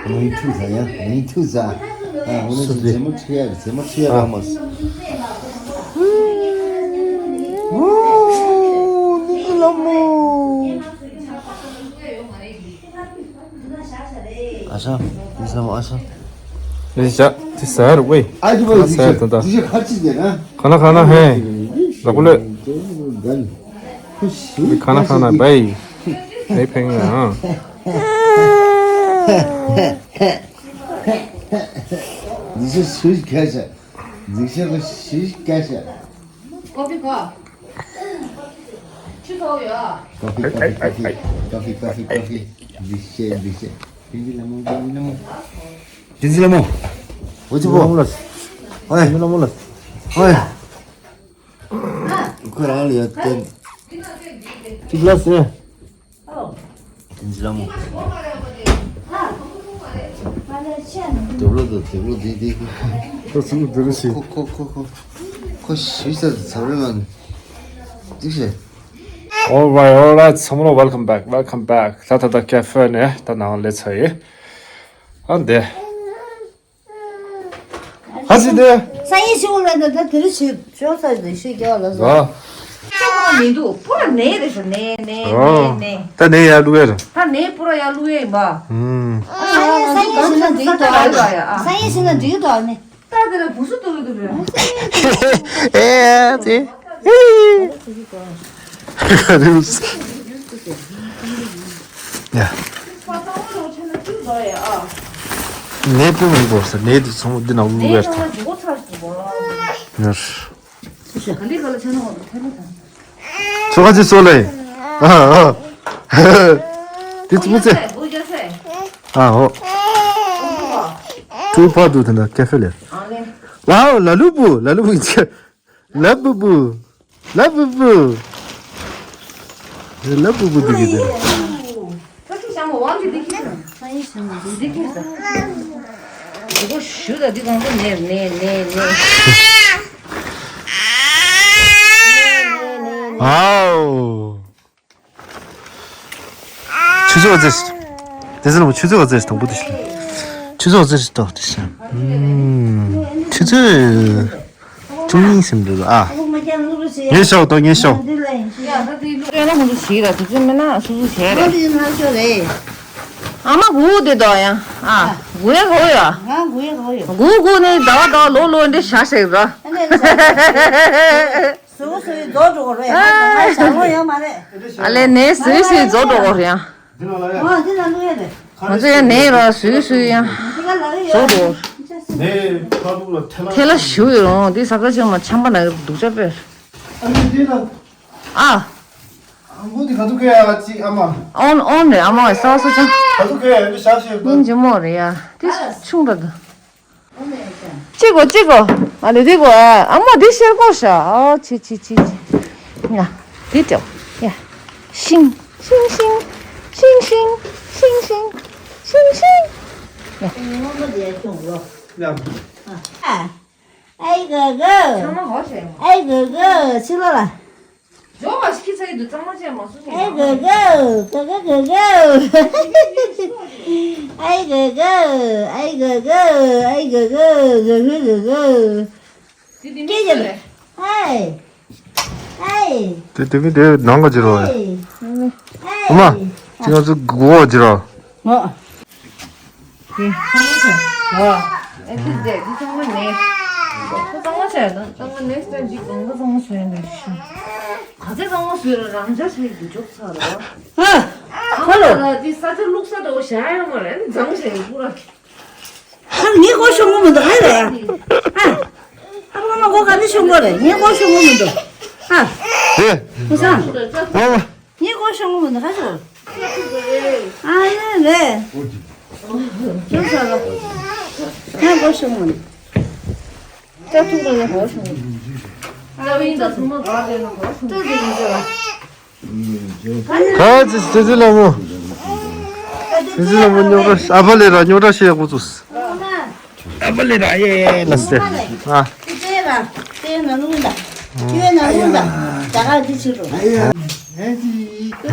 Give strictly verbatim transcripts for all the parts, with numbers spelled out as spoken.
མིང་ཐུག་ཟ་ཡ། མིང་ཐུག་ཟ། ཨ། འོ་ན་སུ་རྫི་མ་ཁྲི་ཡ། རྫི་མ་ཁྲི་ཡ་ར་མ་སུ། ཨ་ཤ། ཨ་ཤ། ཨ་ཤ། ཨ་ཤ། དེ་ཟ་རུ་ཝེ། ཨ་ཅི་བ། ཟ་ད་ད། ཁ་ན་ཁ་ན་ཧེ། ལ་ཀུ་ལེ། ཁ་ན་ཁ་ན་བའི། ནེ་ཕེང་ང་། འཛིན་ཤེས་སུས་སྐད་ཆ། འཛིན་ཤེས་ལ་སུས་སྐད་ཆ། ཀོ་ཕི་ཁོ། ཆུ་ཐོག་ཡོད། ཀོ་ཕི། ཀོ་ཕི། ཀོ་ཕི། ཀོ་ཕི། ཀོ་ཕི། འཛིན་ཤེས། འཛིན་ཤེས། བསྟན་འཛིན་ལྷ་མོ། བསྟན་འཛིན་ལྷ་མོ། བསྟན་འཛིན་ལྷ་མོ། འོ་ཅི་པོ། ལྷ་མོ་ལགས། ཨོའི། བསྟན་འཛིན་ལྷ་མོ་ལགས། ཨོའི། ཁོ་རང་ལ་ཡོད་དེ། ཅིག་ལ་ཟེར། ཨོ། བསྟན་འཛིན་ལྷ་མོ། དེ་བློ་དང་དེ་བློ་དེ་དེ། ཁོ་ཚང་མ་དེ་རུ་ཞིག་ཁོ་ཁོ་ཁོ་ཁོ། ཁོ་ཞུས་ས་ཚབ་རེ་ལ་ནི། ཅིག་བྱས། All right, all right, ཚང་མ་ལ་welcome back, welcome back. ད་ད་ད་ཀེ་ཧྥེ་ནས་ད་ནང་སླེབས་ཚར་ཡིན། ཨ་འདི། ཧ་སི་དེ། ས་ཡི་ཤི་བོ་ལ་ད་ད་དེ་རུ་ཞིག་ཤོག་ས་དེ་ཤི་རྒྱ་ལ་ཟ། ཨ། ཅི་མ་མི་འདུག་པུ་ར་ནས་རེད་ཤོ། ནས་ནས་ཨོ། ནས་ནས། ད་ནས་ཡར་བླུག་ཡ་རེད། ད་ནས་པུ་ར་ཡར་བླུག་ཡ་ཡིན་པ། ཨུམ། ཨ་ས་ཡི་ཤི་ན་འགྲིག་གི་འདུག་ཨ། ས་ཡི་ཤི་ན་འགྲིག་གི་འདུག་ཨ་ནི། ད་དེ་ལ་བུ་སུ་ཏུ་རུ་ཏུ་རུ། ཨེ་ཙི། ཡ། ནས་པུ་མི་བོར་ས། ནས་དེ་ཚང་མ་འདི་ནང་བླུག་ཡ་རེད། ཡ། ཚོ་ཁ་ཅིག་སོ་ལེ། ཨ་ཨ། དེ་ཚོ་ཚེ། ཨ་ཧོ། ཀྲུའུ་ཕ་དུ་དེ་འདྲ་ཀེ་ཧྥེ་ལེ། ཝའོ། ལ་ལུ་པུ། ལ་ལུ་པུ་ཅེ། ལ་པུ་པུ། ལ་པུ་པུ། ལ་པུ་པུ་དུ་གི་དེ། ད་ཅི་ཞང་བ་ཝང་གི་འདི་ཁྱེར། ས་ཡི་ཞང་བ་འདི་ཁྱེར་ས། འདི་གོ་ཞུ་ད། འདི་གང་གོ་ནས་ནས་ནས་ནས། ཨའོ། ཆུ་ཚོད་ཟེར། དེ་ཚོ་ལ་ཆུ་ཚོད་ཟེར། དང་པོ་དེ་ཤི། ཆུ་ཚོད་ཟེར་ཏོ་དེ་ཤི། ཨུམ། ཆུ་ཚོད། ཅུང་ཡིན་སེམས་འདུག་ཨ། ངས་ཤོག་ཏོ། ངས་ཤོག་ཡ་ད་དེ་ལུག་ཡ་ན་ཁོང་ཚོ་ཞིག་ར། དེ་ཚོ་མེད་ན་སོ་སོ་བྱས་རེད། ཨ་མ་གུ་དེ་དོ་ཡ། ཨ། གུ་ཡ་གོ་ཡ། གུ་གུ་ནི་ཟླ་བ་ཟླ་བ་ལོ་ལོ་འདི་ཞག་ཞིག་ར། སུ་སུའི་རྫོགས་འགྲོ་གི་རེད། ང་ཞག་ལོ་ཡོད་མ་རེད། ཨ་ལས་ནས་སུའི་སུའི་རྫོགས་འགྲོ་གི་རེད་ཡ། འདི་ནང་ལ་ཡ། ཨ། འདི་ནང་ལ་ཡ་རེད། ང་ཚོ་ཡ་ནས་ར་སུའི་སུའི་ཡ། འདི་ག་ལ་ཡ། རྫོགས་འགྲོ། ནས་ཕ་ལུག་ལ་ཐལ་ལ། ཐལ་ལ་ཞུ་ཡོད་རུང་འདི་ས་ཁ་ཆེན་མ་ཆམ་པ་ན་སྡུག་ཅག་པས། ཨ་ནི་འདི་ལ། ཨ། ཨ་མོ་འདི་ག་ཚོད་གོ་ཡ་ཅིག་ཨ་མ། ཨོན་ཨོན་རེད། ཨ་མ་ས་ས་ཆ། ག་ཚོད་གོ་ཡ་འདི་ཞག་ཞིག་ཡོད་ད། སྙིང་རྗེ་མོ་རེད་ཡ། འདི་ཆུང་ད་ད། གཅིག་གོ་གཅིག་གོ། ཨ་ནི་འདི་གོ་ཨ། ཨ་མ་འདི་ཤེར་གོ་ཤ། ཨོ་ཆི་ཆི་ཆི་ཆི། ཡ། འདི་ཅོ། ཡ། ཤིང་ཤིང་ཤིང་ཤིང་ཤིང་ཤིང་ཤིང་། ཡ། ཨའི་ག་ག། ཚང་མ་ཧོ་ཤེ། ཨའི་ག་ག། ཕྱི་ལོགས་ལ། ཇོ་བ་ཤི་ཚ་ཡི་དུ་གཙང་མ་བཅས་མ་སུ་ཞིག་ཨའི་ག་ག་ག་ག་ག་ག། ཨའི་ག་ག། ཨའི་ག་ག། ཨའི་ག་ག། ག་ག་ག་ག། དེ་དེ་མི་ཚོ་རེད། ཨའི། ཨའི། དེ་དེ་མི་དེ་ནང་ག་ཅི་རོ། ཨའི། ཨ་མ། དེ་ང་ཚོ་གོ་ཅི་རོ། ཨོ། དེ་གཙང་མ་བྱས། ཨ། ཨེ་ཁྱི་དེ་དེ་གཙང་མ་ནས། ཁོ་གཙང་མ་བྱས་ན་གཙང་མ་ནས་ཟེར་འདི་གང་ག་གཙང་མ་བཟོས་ཡོད་འདུག་ཤི། ག་ཚད་གཙང་མ་བཟོས་ར་རང་འཇགས་བྱས་འདུག་འཇོག་ཚར་རོ། ཨ། ཨ་ཁ་ལོ། ཨ་ལ་དེ་ས་ཆ་བླུགས་ས་འདྲ་བོ་བཞག་ཡོད་མ་རེད། ཨ་ནི་གཙང་བྱས་ཡོད་པུ་ར། ཨ་ངའི་སྒོ་ཤོང་གི་མི་འདུག་ཧ་ལས་ཡ། ཨ། ཨ་ཕ་མ་སྒོ་ག་ནས་ཤོང་གི་རེད། ངའི་སྒོ་ཤོང་གི་མི་འདུག་ཨ། ཨེ། ཀུ་ཤང་། ཨ་མ། ངའི་སྒོ་ཤོང་གི་མི་འདུག་ཧ་ཤོ། ཨ་ཡ་ལེ། ཤོང་ས་ལ། ངའི་སྒོ་ཤོང་གི་མི་འདུག་ཅ་ཐུག་རེ་རེ་སྒོ་ཤོང་གི་མི་འདུག་ཅ་བིན་ད་སུ་མ་ག་རེ་ན་སྒོ་ཤོང་གི་མི་འདུག་ཅ་དེ་ཡིན་ཟེར་བ། ག་ཙི་ཙི་ཙི་ལ་མོ། ཙི་ཙི་ལ་མོ་རྙོག་དྲ་ཨ་ཕ་ལས་ར་རྙོག་དྲ་བཤད་ཡག་པོ་ཙུས། ཨ་ཕ་ལས་ར་ཡེ་ལ་སེ། ཨ།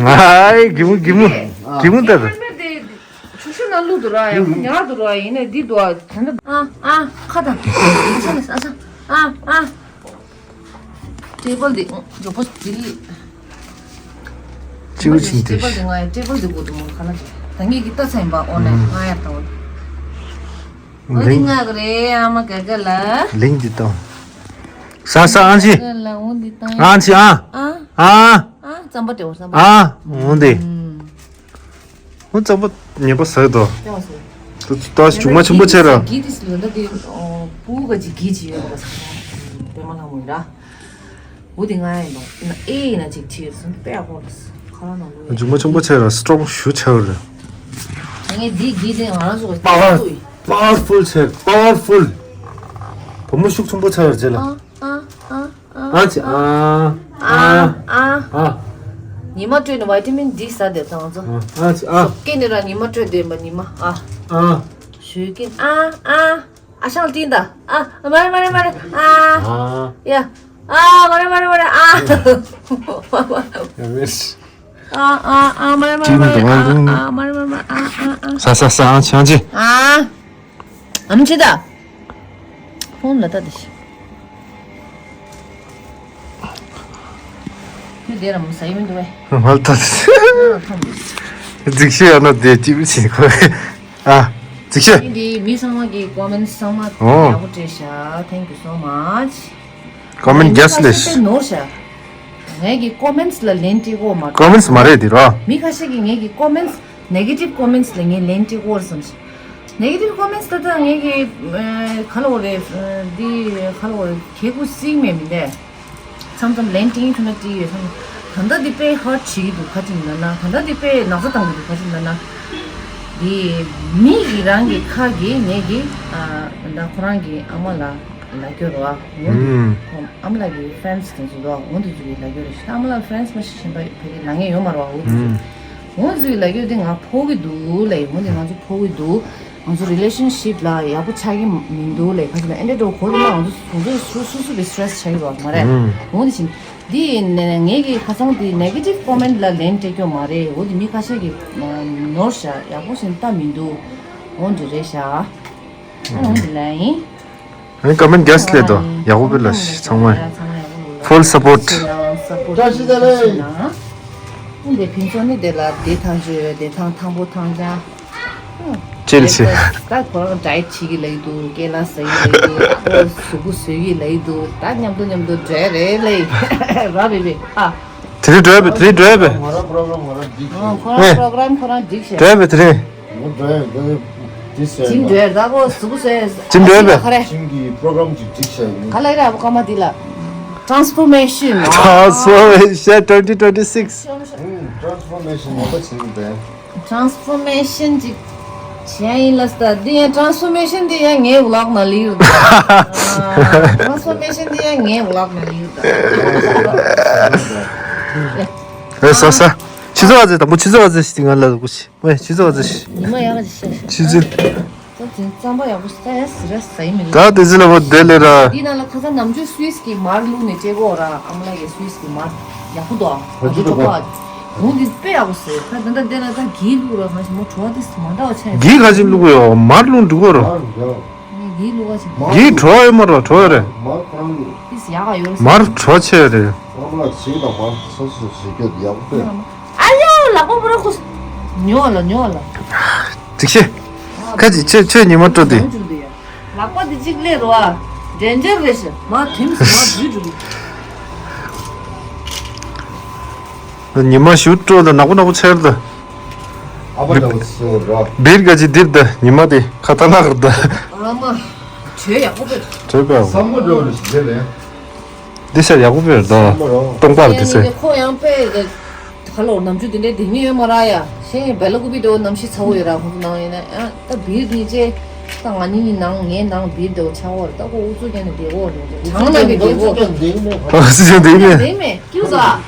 ཨའི་གི་མུ་གི་མུ་གི་མུ་ལྟར། ཁྱོད་ན་ལུག་འདུག་ར་ཡ་ཉག་འདུག་ར་ཡིན་ནས་འདི་འདུག་ཨ་དེ་འདྲ། ཨ་ཨ་ཁ་དང་ཨ་ཨ་ཨ། ཊེ་བལ་འདི་མགྱོགས་པོ་འདི། ཅིའུ་ཅིན་ཊེ་བལ་འདི་ང་ཡ་ཊེ་བལ་འདི་དགོས་འདུག་མོ་ཁ་ན་ད་ངེད་ཀྱི་ལྟ་ཚན་པ་ཨོ་ནེ་ང་ཡ་ད་འོ། འོ་འདི་ལིང་ང་གི་རེད་ཨ་མ་ག་ག་ལ། ལིང་འདི་ད། ས་ས་ཨང་ཆི། ག་ག་ལ་འོ་འདི་ད། ཨང་ཆི་ཨ། ཨ། ཨ། ཨ་རྩམ་པ་ཏེ་འོ་རྩམ་པ། ཨ། འོ་འདི། ཨུམ། འོ་རྩམ་པ་ཉེས་པ་ཟ་གི་འདུག་ཅང་སོ། ད་ད་ཅུང་མ་ཆེན་པོ་ཆེ་ར། གི་དིས་ལོ་ད་དེ་པུ་ག་ཅི་གི་ཅི་ཡོད་པ་ས་པེ་མ་ལ་མོ་ཡིན་ར། འོ་དེ་ང་ཡིན་པ་ཨེ་ཡིན་ན་ཅིག་ཁྲིད་སོང་དཔེ་ཡག་པོ་རེད། ཁ་ལ་ནང་ལོ་ཅུང་མ་ཆེན་པོ་ཆེ་ར་སི་ཊོང་ཞུ་ཆེ་བ་རེད། ངས་འདི་གི་དེ་ང་རང་ཚོ་པ་ཝར་པ་ཝར་ཕུལ་ཆེ་པ་ཝར་ཕུལ། བུ་མོ་ཤུགས་ཆེན་པོ་ཆེ་བ་རེད་ལ། ཨ་ཨ་ཨ། ཨ་ཅི་ཨ། ཨ། ཨ། ཨ། ཉི་མ་དྲོས་ནས་ཝི་ཏ་མིན་ཌི་ཟ་བསྡད་ཙང་ཚོ། ཨ་ཅི་ཨ། སྐེ་ནས་ར་ཉི་མ་དྲོས་བསྡད་པ་ཉི་མ་ཨ། ཨ། ཞུས་ཀིན་ཨ་ཨ། ཨ་ཤང་ཏིན་ད་ཨ། མ་རེད་མ་རེད་མ་རེད་ཨ། ཨ། ཡ། ཨ་མ་རེད་མ་རེད་མ་རེད་ཨ། ཡ་མེད། ཨ་ཨ་ཨ་མ་རེད་མ་རེད་མ་རེད་ཨ། ཨ་མ་རེད་མ་རེད་མ་རེད་ཨ་ཨ་ཨ། ས་ས་ས་ཨ་ཆང་ཅི། ཨ། ཨམ་ཆི་ད། ཕོན་ལ་ལྟ་དེ་ཤི། ཁྱོད་དེ་ར་མོ་ཟ་ཡི་མི་འདུག་བས། མ་ལྟ་དེ། ཨ་ཁམ་དེ། རྫིག་ཤི་ཡ་ན་དེ་ཅི་མི་ཤི་ཁོ། ཨ། རྫིག་ཤི། འདི་མི་ཚང་མ་གི་ཀོ་མེན་ཊི་ཚང་མ་ཨོ། ཡག་པོ་སྤྲད་ཤག Thank you so much། ཀོ་མེན་ཊི་རྒྱས་ལས་ཤི། ནོར་ཤག་ངས་ཀྱི་ཀོ་མེན་ཊི་ལ་ལན་སྤྲད་གོ་མ། ཀོ་མེན་ཊི་མ་རེད་དེ་རོ། མི་ཁ་ཤས་ཀྱིས་ངས་ཀྱི་ཀོ་མེན་ཊི་ནེ་གེ་ཊིབ་ཀོ་མེན་ཊི་ལ་ངས་ལན་སྤྲད་གོ་བསམ་ཤག་ནེ་གེ་ཊིབ་ཀོ་མེན་ཊི་ད་ལྟ་ངས་ཀྱི་ཨ་ག་ལ་འོ་རེད། འདི་ག་ལ་འོ་རེད་ཁྱེད་ཀུ་སིང་མེད་མི་འདས། མཚམས་མཚམས་ལན་སྤྲད་ཐུབ་ན་སྤྲད་ཡོད་བསམ། ད་ལྟ་འདི་དཔེ་ཧར་ཊི་བྱེད་ཀྱི་འདུག་ཁ་ཅིག་ན་ན་ད་ལྟ་འདི་དཔེ་ན་ཚ་བཏང་གི་འདུག་ཁ་ཅིག་ན་ན། འདི་མི་གི་རང་གི་ཁ་གི་ངས་ཀྱི་ཨ་ད་ཁོ་རང་གི་ཨ་མ་ལ། ལབ་རྒྱུ་རེད་བ། འོ་འདི། ཨུམ། ཁོང་ཨ་མ་ལགས་ཀྱི་ཕེན་སི་དེ་ཚོ་འདུག་འོ་འདི་ཚོ་གིས་ལབ་རྒྱུ་རེད་ཤག་ཨ་མ་ལགས་ཕེན་སི་མ་ཤེས་གཞན་པ་བོད་སྐད་ལབ་མཁན་ཡོད་མ་རེད་བ། འོ་འདི་ཚོ། ཨུམ། འོ་འདི་ཚོ་གིས་ལབ་རྒྱུ་དེ་ང་ཕོག་གི་འདུག་ལབ་ཡིན། འོ་འདི་ང་ཚོ་ཕོག་གི་འདུག་ང་ཚོ་རི་ལེ་ཤན་ཤིབ་ལ་ཡག་པོ་ཆགས་ཀྱི་མི་འདུག་ལབ་ཁ་ཅིག་ན་ཨེ་འདྲ་འགྲོ་གོ་དེ་ན་ང་ཚོ་ང་ཚོ་སོ་སོ་སོ་གི་སི་ཊེ་རེ་སི་ཆགས་ཀྱི་རེད་བ་མ་རེད། ཨུམ། འོ་འདི་བཞིན་འདི་ཡིན་ནས་ངས་ཀྱི་ཁ་སང་དེ་ནེ་གེ་ཊིབ་ཀོ་མེན་ཊི་ལ་ལན་སྤྲད་རྒྱུ་མ་རེད། འོ་འདི་མི་ཁ་ཤས་ཀྱིས་ནོར་ཤག་ཡག་པོ་ཞིག་ལྟ་མི་འདུག་འོ་འདི་རེད་ཤག་འོ་འདི་ལ་ཡིན། ཨ་ནི་ཀོ་མེན་ཊི་རྒྱས་ལས་དོ་ཡག་པོ་སྤེལ་ལ་ཤི་ཚང་མ། ཕུལ་སཔོར་ཊི། བཀྲ་ཤིས་བདེ་ལེགས། འདི་ཕུན་ཚོགས་ནི་དེ་ལ་བདེ་ཐང་ཆོས་བདེ་ཐང་ཐང་པོ་ཐང་ཅང་། ཅེལ་ཆེ། ད་ཁོ་རང་ཌ་ཡེ་ཊི་བྱེད་ཀྱི་ལེགས་འདུག་ཀེ་ལ་ཟ་ཡི་ལེགས་འདུག་ཨོ་གཟུགས་པོ་བཟོ་གི་ལེགས་འདུག་ད་མཉམ་དུ་མཉམ་དུ་འགྲོ་རེད་ལེ། ར་རེད་རེད་ཨ། དེ་རིང་འགྲོ་ཡ་བས་དེ་རིང་འགྲོ་ཡ་བས། ཁོ་རང་པྲོ་གྷ་རམ་ཁོ་རང་འགྲིག་ཤག་ཁོ་རང་པྲོ་གྷ་རམ་ཁོ་རང་འགྲིག་ཤག་འགྲོ་ཡ་བས་དེ་རིང་། ཇིམ་འགྲོ་ཡ་ད་ཁོ་གཟུགས་པོ་བཟོས། ཇིམ་འགྲོ་ཡ་བས། ཁ་རེ། ཇིམ་གྱི་པྲོ་གྷ་རམ་ཅིག་འགྲིག་ཤག་ཡིན། ག་ལ་ཡ་ར་ཨ་བོ་ཀ་མ་དེ་ལ། Transformation. Transformation twenty twenty-six. ཨུམ། ཊེན་སི་ཕོར་མེ་ཤན་ཡག་པོ་བྱེད་ཀྱི་འདུག་ཊེན་སི་ཕོར་མེ་ཤན་ཅིག་བྱས་ཡིན་ལ་ས་འདི་ཡང་ཊེན་སི་ཕོར་མེ་ཤན་འདི་ཡང་ངའི་བི་ལོག་ནང་ལ་ཡོད། ཊེན་སི་ཕོར་མེ་ཤན་འདི་ཡང་ངའི་བི་ལོག་ནང་ལ་ཡོད། ཨེ་ས་ས། ཆི་ཟོ་བ་ཟེ་དང་པོ་ཆི་ཟོ་བ་ཟེ་ཞིག་ང་ལ་གོ་ཤི། ཨེ་ཆི་ཟོ་བ་ཟེ་ཞིག་ཉི་མ་ཡག་ག་ཅིག་ཤ་ཤ། ཆི་ཟོ། ད་དེ་རྩམ་པ་ཡག་པོ་ཞིག་ད་ཡ་ཟི་ར་ཟ་ཡི་མི་འདུག་ད་དེ་ཟི་ལ་བོ་དེ་ལེ་ར། འདི་ནང་ལ་ཁ་སང་ནམ་རྒྱུན་སུས་ཀྱི་མར་བླུགས་ནས་སྤྲད་གོ་ར། ཨ་མ་ལགས་ཀྱིས་སུས་ཀྱི་མར་ཡག་པོ་འདུག་ཨ། ང་ཚོ་གྲོགས་པོ་ཨ། འོ་འདི་དཔེ་ཡག་པོ་ཟེར། ད་ད་ད་དེ་ལ་ད་གིས་བླུགས་ར་གང་ཞིག་མོ་བྲོ་བ་དེ་མ་འདྲ་བ་ཆགས་ཡོད། གིས་ག་ཅིག་བླུགས་ཡོད་མར་བླུགས་འགྲིག་གོ་ར། ངས་གིས་བླུགས་ག་ཅིག་མ། གིས་བྲོ་བ་ཡོད་མ་ར་བྲོ་བ་ཡོད་རེད། མར་ཁོ་རང་གི། དེ་ཡག་ག་ཡོད་རེད། མར་བྲོ་ཆེ་ཡོད་རེད། ཨ་མ་ལགས་ཞིག་དང་མར་སོ་སོ་ཞིག་སྐྱོད་ཡག་པོ་དཔེ། ཨ་ཡ་ལག་པ་པོ་ར་ཁུ། ཉོ་ལ་ཉོ་ལ། ཅིག་ཤེས། ཁ་ཅིག་ཁྱོད་ཁྱོད་ཉི་མ་སྤྲོ་དེ། ལག་པ་འདི་གཅིག་སླེབས་རོ་ཨ། ཌེན་ཇར་རེད་ཤག་མ་ཐིམ་སོང་མ་བུད་འགྲོ་གི། ཉི་མ་ཞུ་སྤྲོ་དང་ནག་པོ་ནག་པོ་ཆེར་དང་། ཨ་པ་འདྲ་བོ་ཞིག་རོ། བིར་ག་ཅིག་འདིར་དང་ཉི་མ་དེ་ཁ་ཐ་ནག་རེད་དང་། ཨ་མ། བྲོས་ཡག་པོ་བས། བྲོས་པས། བསམ་བློ་འགྲོ་རེ་ཞིག་རེད་ལས། འདི་ཤར་ཡག་པོ་བས་དང་། བསམ་བློ་རོ། སྟོང་པར་དེ་ཚེ། ཁོ་ཡང་དཔེ། ཁ་ལོ་ནམ་རྒྱུན་དེ་འདྲའི་དེ་མི་ཡོད་མ་ར་ཡ། ཤེས་ཡིན་བེ་ལ་ཀུ་པི་དེ་འོ་ནམ་ཤི་ཚ་བོ་ཡོད་ར་ཁོང་ཚོ་ནང་ཡིན་ན་ཡང་ད་བིར་དེ་ཅེ། ད་ང་ནི་ནང་ངའི་ནང་བིར་དེ་འོ་ཆ་བོ་ར་ད་ཁོ་ཨུ་ཚུགས་ཀྱང་ནི་བདེ་བོ་རེད་ཅེ་གྲང་ནང་གི་བདེ་བོ། ཨུ་ཚུགས་ཀྱང་བདེ་མེད། ཨུ་ཚུགས་ཀྱང་བདེ་མེད། བདེ་མེད་ཀྱུ་ཟ།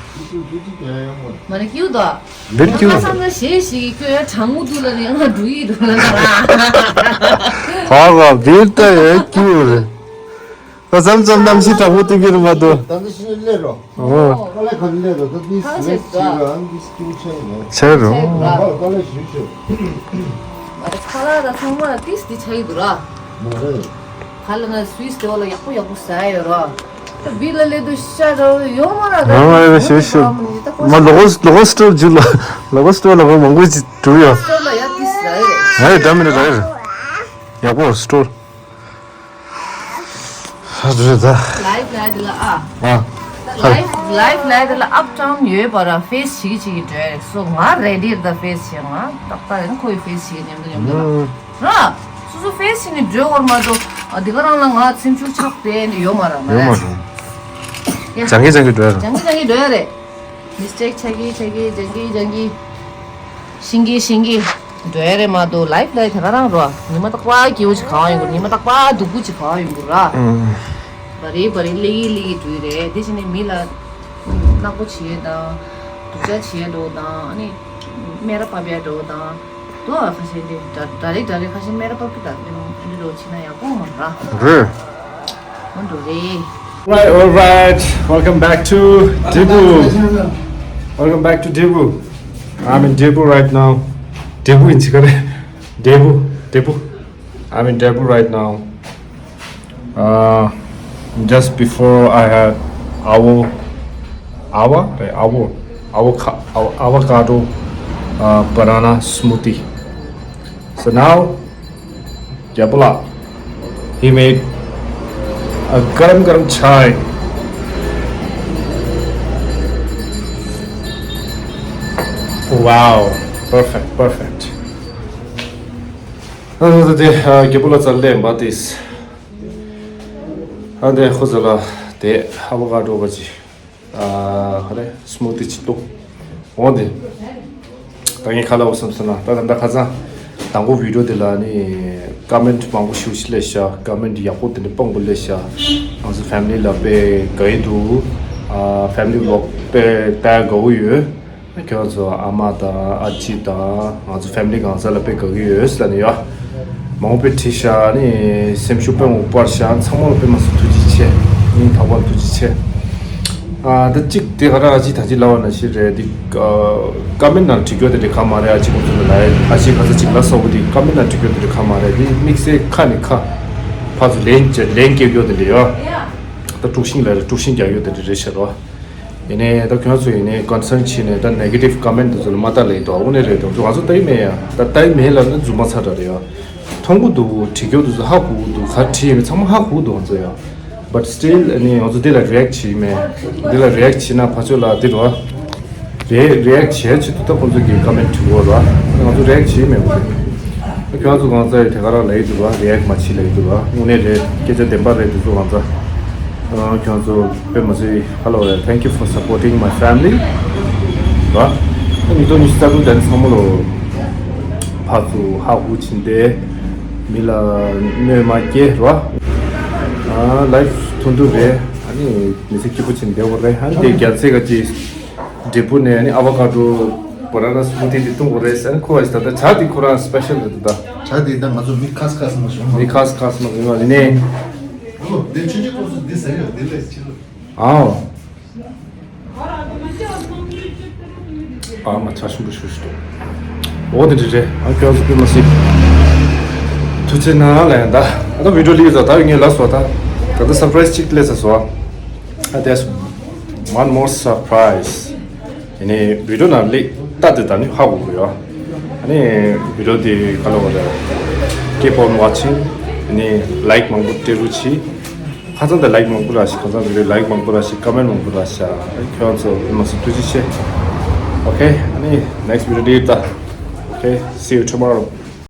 མ་ནི་ཀྱུ་ད། བིར་ཀྱུ། ང་བསམ་ན་ཞེ་ཞིག་གི་ཁྱོད་ཡང་གྲང་མོ་འདུག་ལ་རེད་ང་འགྲོ་ཡི་འགྲོ་ལ་ད་ར། ཧ་ག་བིར་ད་ཡ་ཀྱུ་རེད། ད་མཚམས་མཚམས་གནམ་གཤིས་དྲག་པོ་སྟོན་གྱི་རེད་མ་གཏོགས། ད་འདི་ཕྱི་ནས་སླེབས་རོགས། ཨོ། དཀའ་ལས་ག་ནས་སླེབས་རོགས་ད་འདི་ཧ་ཟེར་ཟེར་ད། ཅིག་ཨ་འདི་སྐྱིད་པོ་ཆགས་ཡོད། ཆགས་རོགས། དཀའ་ལས་ཞུ་ཞུ། ཁ་ལག་དང་ཚང་མ་ཏིས་འདི་ཆགས་ཀྱི་འདུག་ར། མ་རེད། ཁ་ལག་ན་སུས་དེ་བ་ལ་ཡག་པོ་ཡག་པོ་ཟ་ཡོད་ར། ད་བི་ལ་ལེ་དུ་ཤ་ར་ཡོད་མ་ར། ཡོད་མ་རེད། ཤོད་ཤོད། མ་ལོ་གོ་ལོ་གོ་སི་ཊོར་ཇུ་ལ་ལོ་གོ་སི་ཊོར་ལ་གོ་མང་པོ་ཅིག་འགྲོ་ཡོད། སི་ཊོར་ལ་ཡ་ཏིས་ཟ་ཡོད་རེད། ཨེ་འདྲ་མི་འདྲ་རེད། ཡག་པོ་སི་ཊོར། ཧ་རེད་ད། ལའིབ་ལའིབ་ལ་ཨ། ཨ། ལའིབ་ལའིབ་ལའིབ་ལ་ཨབ་ཌའོན་ཡོད་པ་ར་ཕེ་སི་བྱེད་ཀྱི་བྱེད་ཀྱི་འགྲོ་ཡ་རེད། སོ་ང་རེ་ཌི་རེད་ད། ཕེ་སི་བྱེད་ང་ཏག་ཏག་རེད། ཁོ་ཡི་ཕེ་སི་བྱེད་ཀྱི་མཉམ་དུ་མཉམ་དུ་ལ་ར། སོ་སོ་ཕེ་སི་བྱེད་ནས་འགྲོ་བར་མ་གཏོགས་ཨ་དེ་ག་རང་ལ་ང་སེམས་ཤུགས་ཆག་དེ་ནི་ཡོད་མ་ར་མ་ཡོད་མ་རེད། རེད། ཡ། སྦྱང་གི་སྦྱང་གི་འགྲོ་ཡ་རེད། སྦྱང་གི་སྦྱང་གི་འགྲོ་ཡ་རེད། མིས་ཊེག་ཆགས་ཀྱི་ཆགས་ཀྱི་སྦྱང་གི་སྦྱང་གི། ཤིང་གི་ཤིང་གི། འགྲོ་ཡ་རེད་མ་གཏོགས་ལའིབ་ལའིབ་དེ་ག་རང་རོ། ཉི་མ་རྟག་པར་སྐྱིད་པོ་ཅིག་གང་ཡོང་གི་རེད། ཉི་མ་རྟག་པར་སྡུག་པོ་ཅིག་གང་ཡོང་གི་ར། ཨང་། བ་རེ་བ་རེ་ལེ་གི་ལེ་གི་འགྲོ་ཡི་རེད། དེ་བྱས་ནས་མི་ལ་ནག་པོ་བྱེད་ཡ་དང་། སྡུག་ཅག་བྱེད་ཡ་འགྲོ་དང་ཨ་ནི། སྨད་ར་ཕབ་ཡ་འགྲོ་དང་། དོ་ཨ་ཁ་ཤས་འདི་ད་ད་རེ་ད་རེ་ཁ་ཤས་སྨད་ར་ཕབ་ཀྱི་ད་འདི་འདི་འགྲོ་བྱེད་ན་ཡག་པོ་མ་ར། རེད། མ་འགྲོ་རེད། Right, all right. Welcome back to Debu. Welcome back to Debu. I'm in Debu right now. Debu in Chikare. Debu, Debu. I'm in Debu right now. Uh, just before I had avo, ava, right? Avo, avoca, avo, avocado, uh, banana smoothie. So now, Gyapula, he made a garam garam chai. Wow, perfect, perfect. ཨ་ནི་དེ་རྒྱལ་པོ་ལ་ཙལ་ལེ་འབའ་ཏིས། ཨ་དེ་ཁོ་ཚོ་ལ་དེ་ཨ་བོ་ཀ་ཌོ་བ་ཅི། ཨ་ཧ་རེ་སྨུ་ཏི་ཅི་ཏོ། འོ་དེ། ད་ངས་ཁ་ལ་འོ་བསམ་སོང་ན་ད་ད་ད་ཁ་སང་དང་པོ་བི་ཌིའོ་དེ་ལ་ནི་ཀ་མེན་ཊི་མང་པོ་ཞིག་ཞིག་སླེབས་ཤག་ཀ་མེན་ཊི་ཡག་པོ་དེ་འདྲ་སྤང་པོ་སླེབས་ཤག་ང་ཚོ་ཕེ་མི་ལི་ལ་དཔེ་དགའ་ཡི་འདུག་ཨ་ཕེ་མི་ལི་ཝི་ལོག་དཔེ་ལྟ་དགའ་བོ་ཡོད། ཁྱོད་ཚོ་ཨ་མ་དང་ཨ་ཅེ་དང་ང་ཚོ་ཕེ་མི་ལི་གང་ཟག་ལ་དཔེ་དགའ་གི་ཡོད་ཟེར་ནས་ཡ། མང་པོ་དཔེ་བྲིས་ཤག་ནི་སེམས་ཤུགས་དཔེ་མང་པོ་སྤར་ཤག་ཚང་མ་ལ་དཔེ་མ་སེ་ཐུགས་རྗེ་ཆེ། སྙིང་ཐག་པ་ཐུགས་རྗེ་ཆེ། ཨ་ད་གཅིག་དེ་ག་ར་ཨ་ཅེ་ད་ཅི་ལབ་པ་ན་ཤི་རེད་འདི། ཀ་མེན་ནང་བྲིས་རྒྱུ་དེ་འདྲ་ག་མ་རེད། ཨ་ཅེ་ཁོང་ཚོ་ལ་ཨ་ཅེ་ག་ས་ཅིག་ལ་སོགས་པ་འདི་ཀ་མེན་ནང་བྲིས་རྒྱུ་དེ་འདྲ་ག་མ་རེད། འདི་དམིགས་བསལ་ཁ་ནས་ཁ་ཕར་ཚུར་ལན་ལན་སྐྱེལ་རྒྱུ་དེ་འདྲ་ཡོད། ད་དཀྲུག་ཤིང་ལ་རེད་དཀྲུག་ཤིང་རྒྱག་རྒྱུ་དེ་འདྲ་རེད་ཤག་རོ། ཡིན་ནའི་ད་ཁྱོད་ཚོ་ཡིན་ནའི་ཀོན་སརན་བྱས་ནས་ད་ནེ་གེ་ཊིབ་ཀ་མེན་ཊི་དེ་ཚོ་ལ་མ་ལྟ་ལེ་འདུག་དངོས་གནས་རེད་འདུག་ང་ཚོ་ལྟ་ཡི་མེད་ཡ། ད་ལྟ་ཡི་མེད་ལབ་ན་རྫུན་མ་ཚ་དྲགས་རེད་ཡ། མཐོང་གི་འདུག་བྲིས་རྒྱུ་དེ་ཚོ་ཧ་གོ་གི་འདུག་ག་རེ་བྲིས་ཡིན་མིན་ཚང་མ་ཧ་གོ་གི་འདུག་ང་ཚོ་ཡ། But still ཨ་ནི་ང་ཚོ་འདི་ལ་རི་ཨེག་ཊི་བྱེད་ཀྱི་མེད། འདི་ལ་རི་ཨེག་ཊི་བྱེད་ན་ཕར་ཕྱོགས་ལ་འདི་རོ། རེད་རི་ཨེག་ཊི་བྱེད་ཆེད་དུ་ད་ཁོང་ཚོ་གི་ཀ་མེན་ཊི་བྲིས་དགོས་རོ། ང་ཚོ་རི་ཨེག་ཊི་བྱེད་ཀྱི་མེད་པ་རེད། ཁྱོད་ཚོ་གང་ཚ་ཡི་དེ་ག་རང་ལ་ཡི་འདུག་ར་རི་ཨེག་ཊི་མ་བྱེད་ལ་ཡི་འདུག་ར། དངོས་གནས་རེད་སྐད་ཆ་བདེན་པ་རེད་འདི་ཚོ་གང་ཚ། ཁྱོད་ཚོ་དཔེ་མ་ཚོས་ཧ་ལོ་རེད། Thank you for supporting my family. ར། ཉིས་སྟོང་ཉི་ཤུ་རྩ་དྲུག་དང་ཚང་མ་ལོ། ཕར་ཚུར་ཧ་གོ་བྱིན་ཏེ། མི་ལ་གནོད་མ་སྐྱེལ་ར། ལའིབ་ཐུང་ཐུང་རེད། ཨ་ནི་མི་ཚེ་སྐྱིད་པོ་བྱིན་བསྡད་དགོས་རེད། ཨ་ནི་དེ་རྒྱལ་སྲས་ག་ཅི། འབྲས་བུ་ནས་ཨ་ནི་ཨ་བ་ཀ་ཌོ་བ་ན་ན་སྨུ་ཏི་དེ་བཏུང་དགོས་རེད་ཟེར། ཨ་ནི་ཁོ་བ་ཞིག་ད་ལྟ་ཇ་དེ་ཁོ་རང་སི་པེ་ཤལ་རེད་ད། ཇ་དེ་ད་ང་ཚོ་མི་ཁ་སི་ཁ་སི་མ་བྱུང་མ། མི་ཁ་སི་ཁ་སི་མ་བྱུང་བ་ཡིན་ནའི། ཨོ་འདི་ཆུ་ཆུ་ཁོ་ཚོ་འདི་ཟ་ཡོད་འདི་ལས་ཕྱི་ལ། ཨའོ། ཨ་མ་ཆ་ཞུམ་པོ་ཞུ་ཞུ་འདུག་འོ་དེ་འདྲ་རེད། ཨ་ཁྱོད་ཚོ་དཔེ་མ་སྲིད། ཐུགས་རྗེ་གནང་ལ་ཡང་ད། ཨ་ད་བི་ཌིའོ་ལིག་ཟ་ད་ངས་ལབ་སོང་ད། ད་ལྟ་སར་པ་རའི་སི་གཅིག་སླེབས་ཚར་སོང་། ཨ་there's one more surprise. ཡིན་ནའི་བི་ཌིའོ་ནང་སླེབས་ལྟ་དེ་ད་ནི་ཧ་གོ་གི་ཡོད། ཨ་ནི་བི་ཌིའོ་དེ་ག་ལ་བ་རེད། Keep on watching. ཨ་ནི་ལའིག་མང་པོ་སྤྲད་རོགས་གྱིས། ཁ་སང་དེ་ལའིག་མང་པོ་རག་ཤག་ཁ་སང་དེ་ལའིག་མང་པོ་རག་ཤག་ཀ་མེན་ཊི་མང་པོ་རག་ཤག་ཁྱོད་ཚོ་མ་སུ་ཐུགས་རྗེ་ཆེ། Okay, ཨ་ནི་next video དེ་ད། Okay, see you tomorrow.